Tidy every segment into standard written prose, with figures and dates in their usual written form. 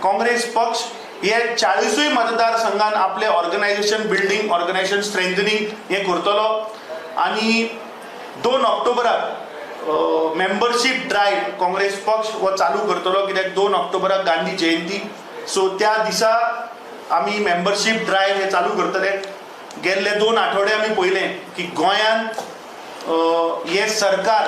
काँग्रेस पक्ष हे 40ूय मतदारसंघान आपले ऑर्गनायझेशन बिल्डींग, ऑर्गनायझेशन स्ट्रेंथनिंग हे करतलो आनी 2 ऑक्टोबराक मेंबरशीप ड्रायव्ह काँग्रेस पक्ष हो चालू करतलो, कित्याक 2 ऑक्टोबराक गांधी जयंती. सो त्या दिसा आमी मेंबरशीप ड्रायव्ह हे चालू करतले. गेल्ले 2 आठवडे आमी पळयलें की गोंयांत हें सरकार,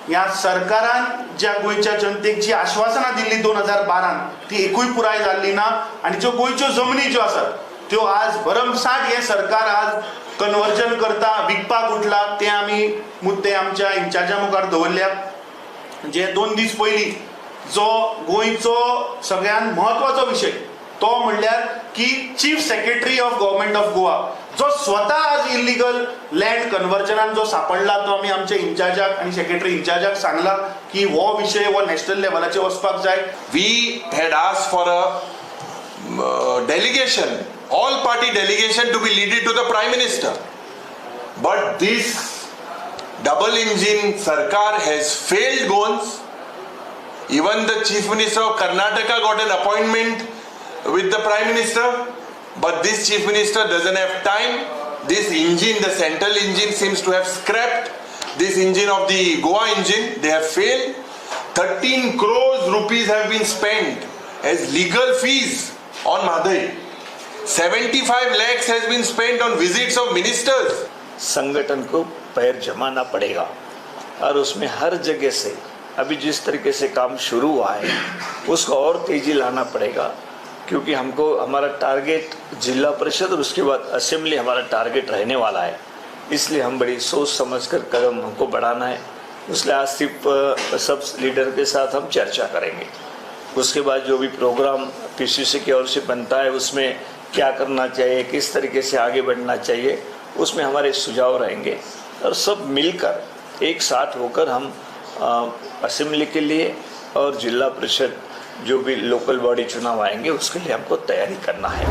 ह्या सरकारान ज्या गोंयच्या जनतेक जी आश्वासनां दिल्ली 2012न, ती एकूय पुराय जाल्ली ना आनी ज्यो गोंयच्यो जमनी ज्यो आसात त्यो आज भरमसाठ हें सरकार आज कन्वर्जन करता, विकपाक उठला. ते आमी मुद्दे आमच्या इन्चार्जा मुखार दवरल्या. जे 2 दीस पयलीं जो गोंयचो सगळ्यांत म्हत्वाचो विशय, तो म्हणल्यार की Chief Secretary of Government of Goa जो स्वता आज इलिगल लँड कन्वर्जनान जो सापडला, तो आमी आमच्या इन्चार्जाक आनी सेक्रेटरी इन्चार्जाक सांगला की हो विशय हो नॅशनल लेवलाचेर वचपाक जाय. We had asked for a delegation, all party delegation to be leaded to the Prime Minister. But this double engine Sarkar has failed Goans. Even the Chief Minister of Karnataka got an appointment with the Prime Minister, but this Chief Minister doesn't have time. This engine, the central engine, seems to have scrapped. This engine of the Goa engine, they have failed. 13 crores rupees have been spent as legal fees on Mhadei. 75 lakhs has been spent on visits of ministers. संगठन को पैर जमाना पड़ेगा और उसमें हर जगह से अभी जिस तरीके से काम शुरू हुआ है, उसको और तेजी लाना पड़ेगा, क्योंकि हमको हमारा टारगेट जिला परिषद और उसके बाद असेंबली हमारा टारगेट रहने वाला है. इसलिए हम बड़ी सोच समझ कर कदम हमको बढ़ाना है. इसलिए आज सिर्फ सब लीडर के साथ हम चर्चा करेंगे. उसके बाद जो भी प्रोग्राम पीसीसी की ओर से बनता है, उसमें क्या करना चाहिए, किस तरीके से आगे बढ़ना चाहिए, उसमें हमारे सुझाव रहेंगे और सब मिलकर एक साथ होकर हम असेंबली के लिए और जिला परिषद, जो भी लोकल बॉडी चुनाव आएंगे, उसके लिए हमको तैयारी करना है.